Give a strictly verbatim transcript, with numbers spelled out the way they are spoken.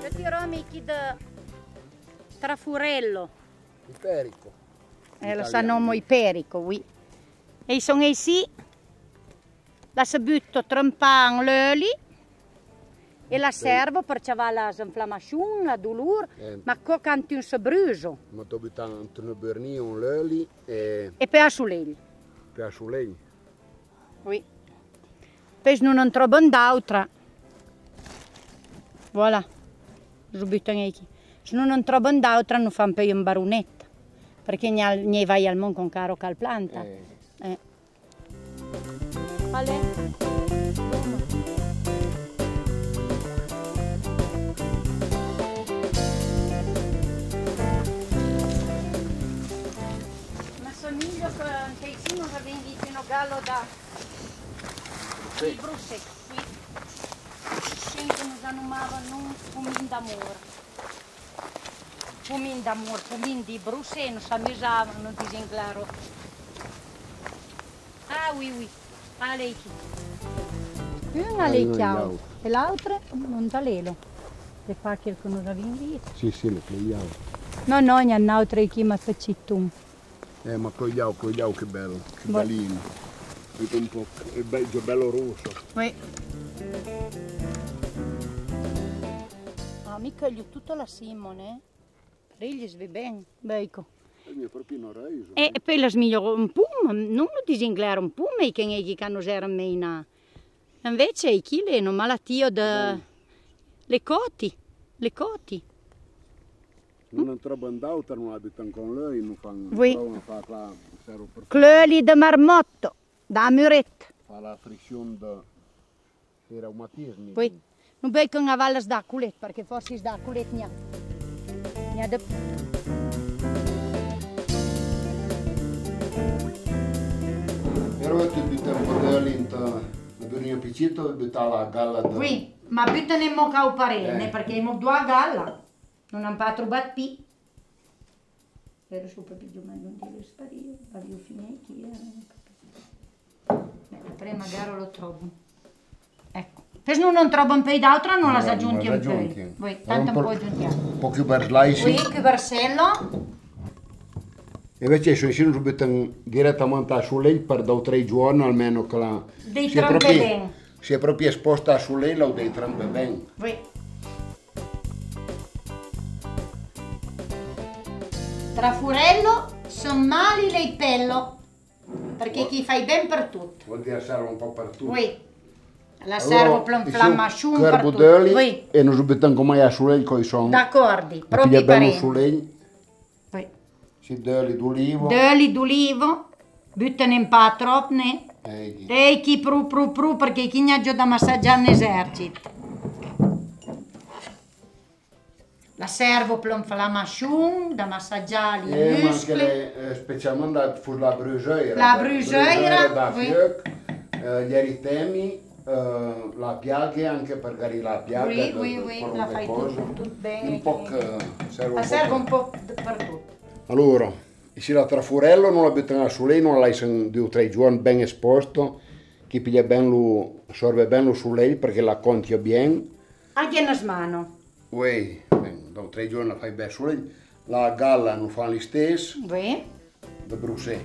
Petit ròm aquí de traforello. Iperico. Eh, lo sa nòmo iperico, oui. E i son aicí, la se buta trempar en l'euli e la servo per chavar las inflamacions, la dolor, ma co quand un se brusa. Ma to butan entre un burnio, en l'euli e... E pe a solelh. Pe a solelh. Oui. Pes non en tròban d'autra. Voilà. Zo butan aquí. Se non en tròban d'autra, non fan pei un baronet. Perque n'i a, n'i vai al mond con caro cal planta. Eh. Allez. M'assomiglio que, que aicí nos avèm vist una gala de, de brocet, oui. Sent que nos anomavan, non, pomin d'amor. Pomin d'amor, pomin de brocet, nos amusavan, nos disen claro. Ah, oui, oui. Allez, aquí. Un a l'equiau e l'autre non a l'elo. De fa quel que nos avèm vist. Sì, sì, le cleiau. No, no, n'i a un autre aquí, ma petit ton. Eh, ma cleiau, cleiau, que bel, que belin. Vedi un po', è be-, già bello rosso. Oui. Ah, mi còlio tota la Simone, eh? Rilhis ve ben, beico. E mi proprio non raiso. E, e poi las miglior un pum, non lo disin claro un pum, e che ne che nos eran mena. Invece, e chi le no malatio de le coti, le coti. Non en tròban d'autra, non abitan con lui, non fan, oui, prova a far clar, serve per... Cloli de marmotto, da muret. Fa la friccion de, de reumatismi. Oui. Non vei qu'en avalas da colet, perque forsis da colet n'i a. N'i a de... Però tu butar un po' de lenta, la bunia piccito, butar la gala de... Oui, ma butane mo cau parene, eh, perque mo dua gala. Non an pas trobat pi. Però su papillon mai non digues parir, parir finir aquí, eh. Après magara lo tròbon. Ecco. Pes non, non tròbon pei d'autra, non las ajonti un peu. Oui, tant un po' ajontiam. Un po' più per slice. Oui, più versello. E invece se, se non se butan direttamente a solelh per due o tre giorni almeno che la... Dei trempe ben. Se è proprio esposta a solelh, la dei trempe ben. Oui. Traforello, son mali lei pello, perché chi fai ben per tot. Vol dire, serve un po' per tot. Oui. La servo per inflamacion, per tot. Oui. E nos butan come a solelh coi son. D'accordi, proprio ben parent. Solelh. Oui. Sì, d'euli d'olivo. D'euli d'olivo. Butane un po' tròp, ne? Eichi. Eichi, pro, pro, pro, perché chi n'i a giò da massagiar en esercit. La servo per l'inflamacion, da massagiar li muscli. Eh, ma anche le, eh, specialment da, fus la bruseira. La bruseira, oui. Da fuec, eh, gli eritemi, eh, la piaghe, anche per guarir la piaghe, oui, oui, oui, la fai tot, tot ben. Un poc, eh, serve un poc per tot. Allora, e se la traforello non la butan a solelh, non la laissan due o tre giorni ben esposto, chi piglia ben lo, sorve ben lo solelh, perché la contia bien. Anche in mano. Oui, ben, due o tre giorni la fai ben solelh. La gala non fan l'istess. Oui. De brusser.